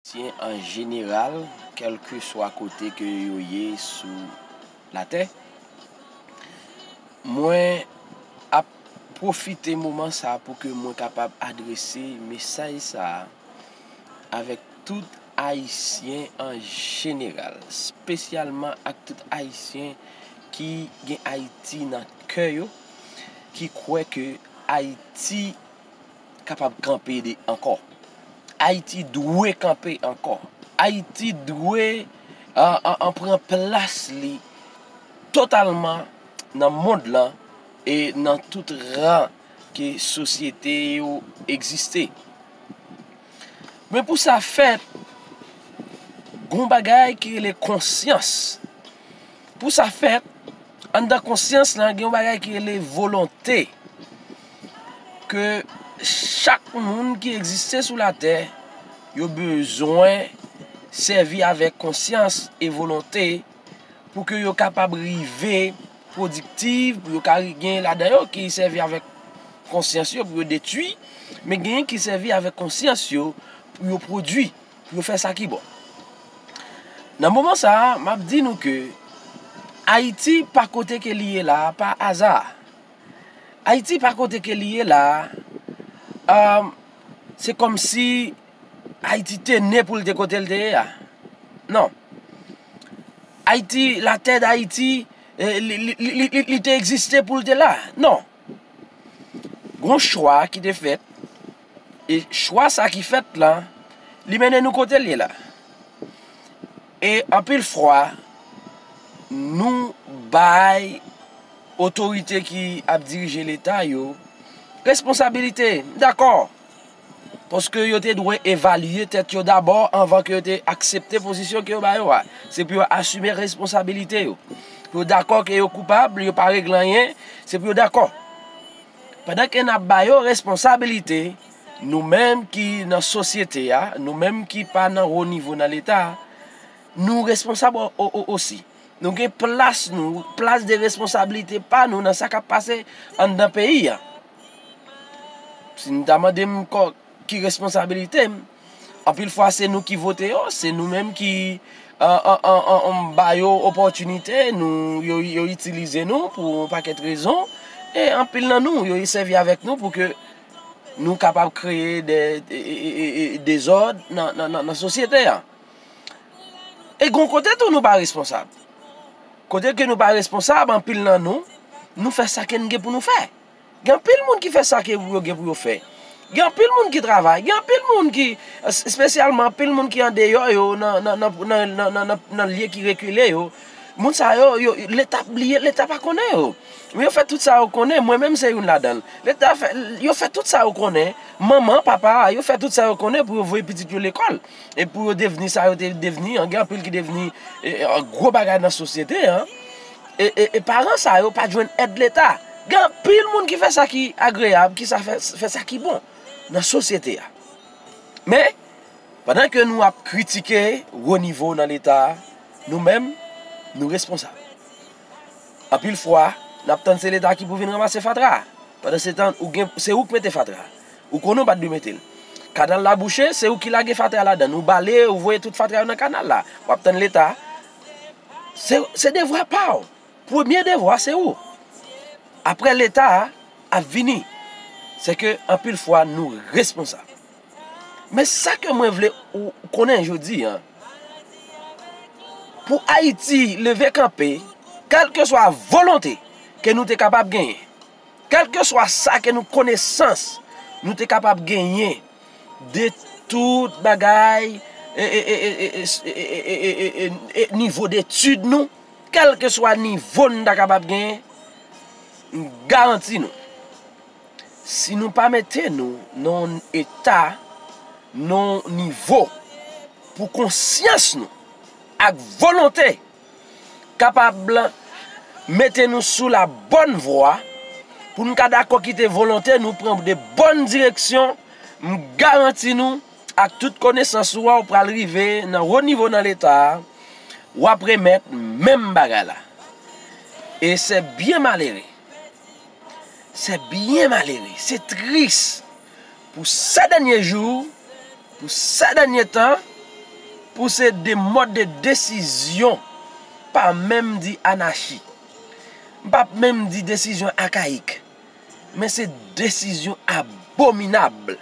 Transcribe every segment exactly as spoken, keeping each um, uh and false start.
Ayisyen an jeneral, kèlkeswa kote ke yo ye sou latè. Mwen ap pwofite moman sa a pou ke mwen kapab adrese mesaj sa a avèk tout Ayisyen an jeneral, espesyalman ak tout Ayisyen ki gen Ayiti nan kè yo, ki kwè ke Ayiti kapab kanpe de ankò. Ayiti dwe kanpe ankò. Ayiti dwe an, an, an pran plas li totalman nan mond lan e nan tout ran ke sosyete yo egziste. Men pou sa fèt, gon bagay ki rele konsyans. Pou sa fèt, anndan konsyans lan, gen yon bagay ki rele volonte. Ke chak moun ki egziste sou latè, yo bezwen sèvi avèk konsyans e volonte pou ke yo kapab rive pwodiktif, pou yo ka gen ladan yo ki sèvi avèk konsyans yo pou yo detwi, men genyen ki sèvi avèk konsyans yo pou yo pwodui, pou yo fè sa ki bon. Nan moman sa a, m ap di nou ke Ayiti pa kote ke li ye la a pa aza. Ayiti pa kote ke li ye la a, um, se kòmsi Ayiti te ne pou l te kote l te ye a. Non. Ayiti, latè Dayiti, eh, li, li, li, li, li te egziste pou l te la. Non. Gon chwa ki te fèt, e chwa sa ki fèt la, li mennen nou kote l ye la. E anpil fwa, nou bay otorite ki ap dirije Leta yo responsabilite, m dakò. Paske yo te dwe evalye tèt yo dabò anvan ke yo te aksepte pozisyon ke yo ba yo a. Se pou yo asime responsabilite yo. Pou yo dakò ke yo koupab, yo pa regle anyen, se pou yo dakò. Pandan ke n ap ba yo responsabilite, nou menm ki nan sosyete a, nou menm ki pa nan wo nivo nan Leta a, nou responsab o-, o-, o-, osi. Nou gen plas nou, plas de responsablite pa nou nan sa k ap pase anndan peyi a. Si n ta mande m kò-, ki responsabilite m, anpil fwa se nou ki vote yo, se nou menm ki, an, an, an, an, an ba yo opòtinite, nou, yo, yo itilize nou pou yon pakèt rezon, e anpil nan nou, yo sèvi avèk nou pou ke nou kapab kreye de, e, e, e, e, dezòd nan, nan, nan, nan sosyete a. E gon kote tou nou pa responsab. Kote ke nou pa responsab, anpil nan nou, nou fè sa ke n gen pou nou fè. Gen anpil moun ki fè sa ke yo gen pou yo fè. Gen anpil moun ki travay, gen anpil moun ki, es-, espesyalman anpil moun ki andeyò yo, nan, nan, nan, nan lye ki rekile yo. Moun sa yo, yo, Leta bliye, Leta pa konnen yo. Men yo fè tout sa yo konnen, mwen menm se youn ladan l. Leta fè, yo fè tout sa yo konnen. Manman, papa, yo fè tout sa yo konnen pou yo voye pitit yo lekòl. E pou yo devni sa yo te devni an, gen anpil ki devni, e, e, an gwo bagay nan sosyete an. E, e, e paran sa yo pa t jwenn èd Leta. Gen anpil moun ki fè sa ki agreyab, ki sa fè, fè sa ki bon nan sosyete a. Men, pandan ke nou ap kritike wo nivo nan Leta a, nou menm, nou responsab. Anpil fwa, n ap tann se Leta ki pou vin ranmase fatra a. Pandansetan, ou gen, se ou k mete fatra a. Ou konnen ou pa t dwe mete l. Kanal la bouche, se ou ki lage fatra ladan l. Ou bale, ou voye tout fatra yo nan kanal la. W ap tann Leta. Se, se devwa pa w. Premye devwa, se ou. Apre Leta a ap vini. Se ke anpil fwa, nou responsab. Men sa ke mwen vle ou konnen jodi a, pou Ayiti leve kanpe, kèlkeswa volonte ke nou te kapab genyen, kèlkeswa sa ke nou konesans nou te kapab genyen de tout bagay, e, e, e, e, e, e, e, e, e, e, e, e, nivo detid nou, kèlkeswa nivo n ta kapab genyen, m garanti nou, si nou pa mete nou nan yon eta, nan yon nivo pou konsyans nou ak volonte kapab mete nou sou la bòn vwa, pou n ka dakò kite volonte nou pran de bòn direksyon, m garanti nou, ak tout konesans ou a, ou pral rive nan wo nivo nan Leta a, w ap remèt menm bagay la. E se byen malere. Se byen malere. Se tris. Pou sa dènye jou, pou sa dènye tan, pou se de mòd de desizyon, pa menm di anachi. M p ap menm di desizyon akayik, men se desizyon abominab,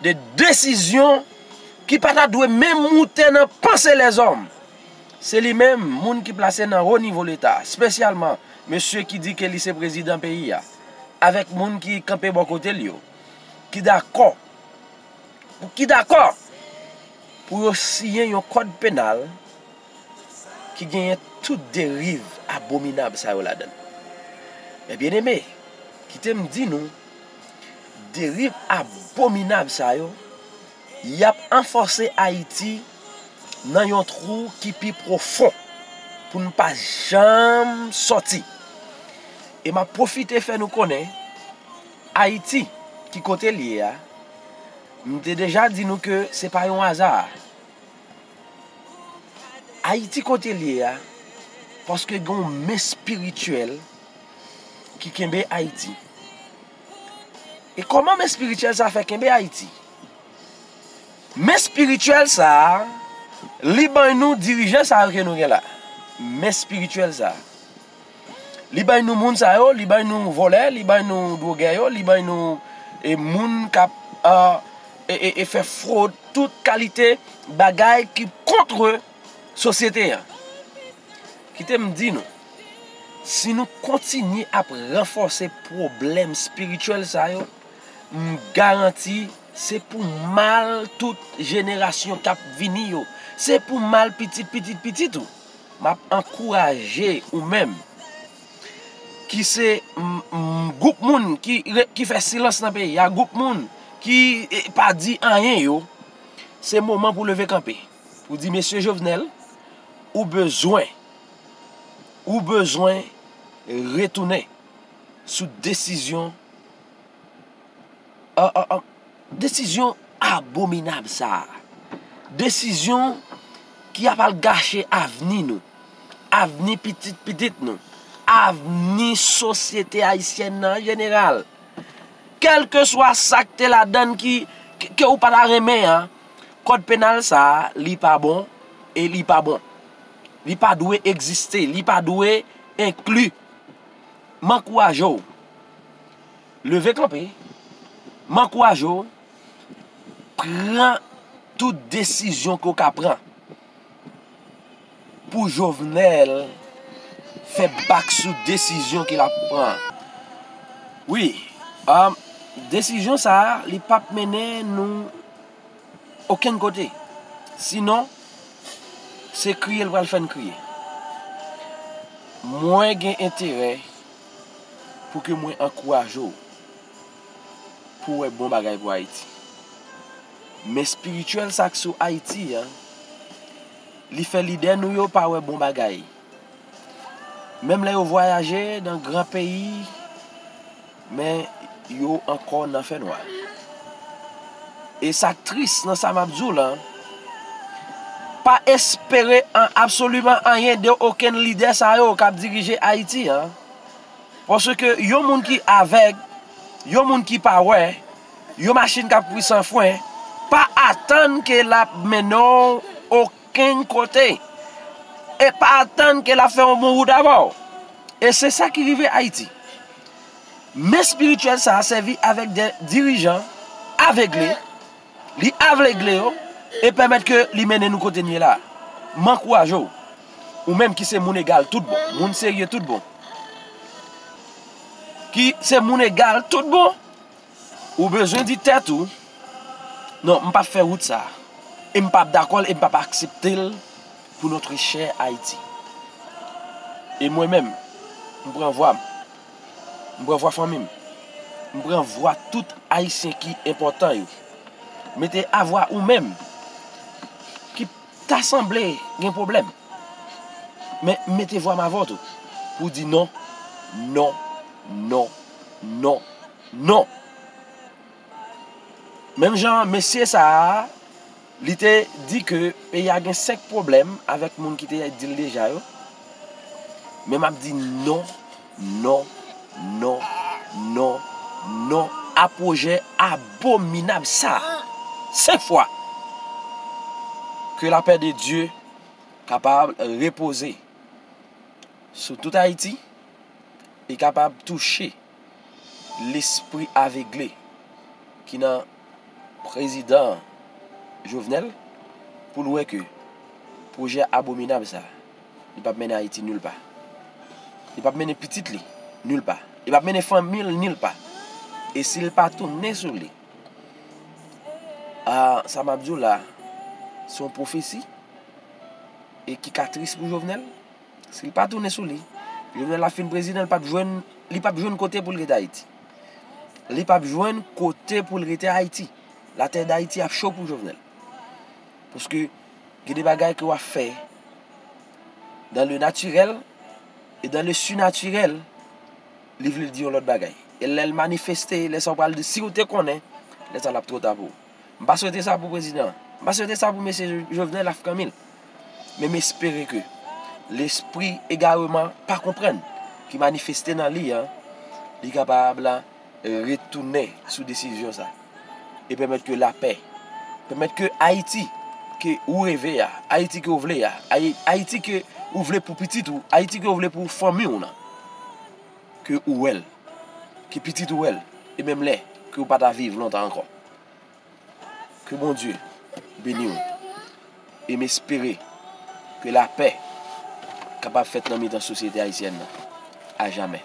de desizyon ki pa ta dwe menm moute nan panse lèzòm. Se li menm, moun ki plase nan wo nivo Leta, espesyalman mesye ki di ke li se prezidan peyi a, avèk moun ki kanpe bò kote l yo, ki dakò, ki dakò pou yo siyen yon kòd penal ki genyen tout deriv abominab sa yo ladan l. Men byeneme, kite m di nou, deriv abominab sa yo, y ap anfòse Ayiti nan yon twou ki pi pwofon pou n pa janm sòti. E m ap pwofite fè nou konnen, Ayiti, ki kote l ye a, m te deja di nou ke se pa yon aza. Ayiti kote l ye a, paske gen yon men espirityèl ki kenbe Ayiti. E kòman men espirityèl sa a fè kenbe Ayiti? Men espirityèl sa a, li ban nou dirijan sa yo ke nou gen la. Men espirityèl sa a. Li bay nou moun sa yo, li bay nou vòlè, li bay nou dwogè yo, li bay nou, e, moun k ap, a, e, e, e fè fwod, tout kalite bagay ki kont sosyete an. Kite m di nou, si nou kontinye ap ranfòse pwoblèm espirityèl sa yo, m garanti se pou mal tout jenerasyon k ap vini yo, se pou mal pitit, pitit, pitit ou. M ap ankouraje ou menm ki se, m, m, gwoup moun ki re-, ki fè silans nan peyi a, gwoup moun ki, e, pa di anyen yo, se moman pou leve kanpe, pou di, Mesye Jovenel, ou bezwen, ou bezwen retounen sou desizyon, a, a, a, desizyon abominab sa a. Desizyon ki ap al gache avni nou, avni pitit pitit nou, avni sosyete ayisyèn nan an jeneral. Kèlkeswa sa k te ladan l ki, ke, ke ou pa ta renmen an, kòd penal sa a, li pa bon e li pa bon. Li pa dwe egziste, li pa dwe enkli. M ankouraje w. Leve kanpe. M ankouraje w. Pran tout desizyon ke w ka pran pou Jovenel fè bak sou desizyon ke l ap pran. Wi, um, desizyon sa a, li p ap mennen nou okenn kote. Sinon, se kriye l pral fè n kriye. Mwen gen enterè pou ke mwen ankouraje w pou w wè bon bagay pou Ayiti. Men espirityèl sa k sou Ayiti an, li fè lidè nou yo pa wè bon bagay. Menm lè yo vwayaje nan gran peyi, men yo ankò nan fènwa. E sa k tris nan sa m ap di w lan, pa espere an absoliman anyen de okenn lidè sa yo k ap dirije Ayiti an. Paske yon moun ki avèg, yon moun ki pa wè, yon machin k ap kouri san fren, pa atann ke l ap mennen w okenn kote. E pa atann ke l ap fè yon bon wout avè w. E se sa ki rive Ayiti. Men espirityèl sa a sèvi avèk de dirijan avegle, li avegle yo e pèmèt ke li mennen nou kote n ye la a. M ankouraje w, ou menm ki se moun egal tout bon, moun serye tout bon, ki se moun egal tout bon, ou bezwen di tèt ou, non, m p ap fè wout sa a. E m p ap dakò l e m p ap aksepte l pou notre chère Haïti. E mwen menm, m pran vwa m. M pran vwa fanmi m. M pran vwa tout Ayisyen ki enpòtan yo. Mete avwa ou menm ki ta sanble gen pwoblèm. Men m mete vwa m avè w tou pou w di non, non, non, non, non. Menm jan mesye sa a, li te di ke peyi a gen senk pwoblèm avèk moun ki te di l deja yo. Men m ap di non, non, non, non, non a pwojè abominab sa a. Senk fwa. Ke lapè de Dye kapab repoze sou tout Ayiti e kapab touche lespri avegle ki nan prezidan Jovenel pou l wè ke pwojè abominab sa, li p ap mennen Ayiti nil pa. Li p ap mennen pitit li nil pa. Li p ap mennen fanmi l nil pa. E si l pa tounen sou li, a, sa m ap di w la, se yon pwofesi e ki ka tris pou Jovenel. Si l pa tounen sou li, Jovenel ap fin prezidan, li p ap jwenn, li p ap jwenn kote pou l rete Ayiti. Li p ap jwenn kote pou l rete Ayiti. Latè Dayiti ap cho pou Jovenel. Paske gen de bagay ke w ap fè dans le naturel e dans le surnaturel, li vle di yon lòt bagay. E lè l manifeste, lè sa w pral di, si w te konnen, lè sa l ap twò ta pou ou. M pa swete sa pou prezidan an. M pa swete sa pou mesye Jo- Jovenel avk fanmi l. Men m espere ke lespri egareman pa konprann ki manifeste nan li an, li kapab la retounen sou desizyon sa. E pèmèt ke lapè, pèmèt ke Ayiti ke ou reve a, Ayiti ke ou vle a, Ay- Ayiti ke ou vle pou pitit ou, Ayiti ke ou vle pou fanmi w nan, ke ou wè l, ke pitit ou wè l, e menm lè ke ou pa ta viv lontan ankò. Ke Bondye beni w. E m espere ke lapè kapab fèt nan mitan sosyete ayisyèn nan. Ajamè.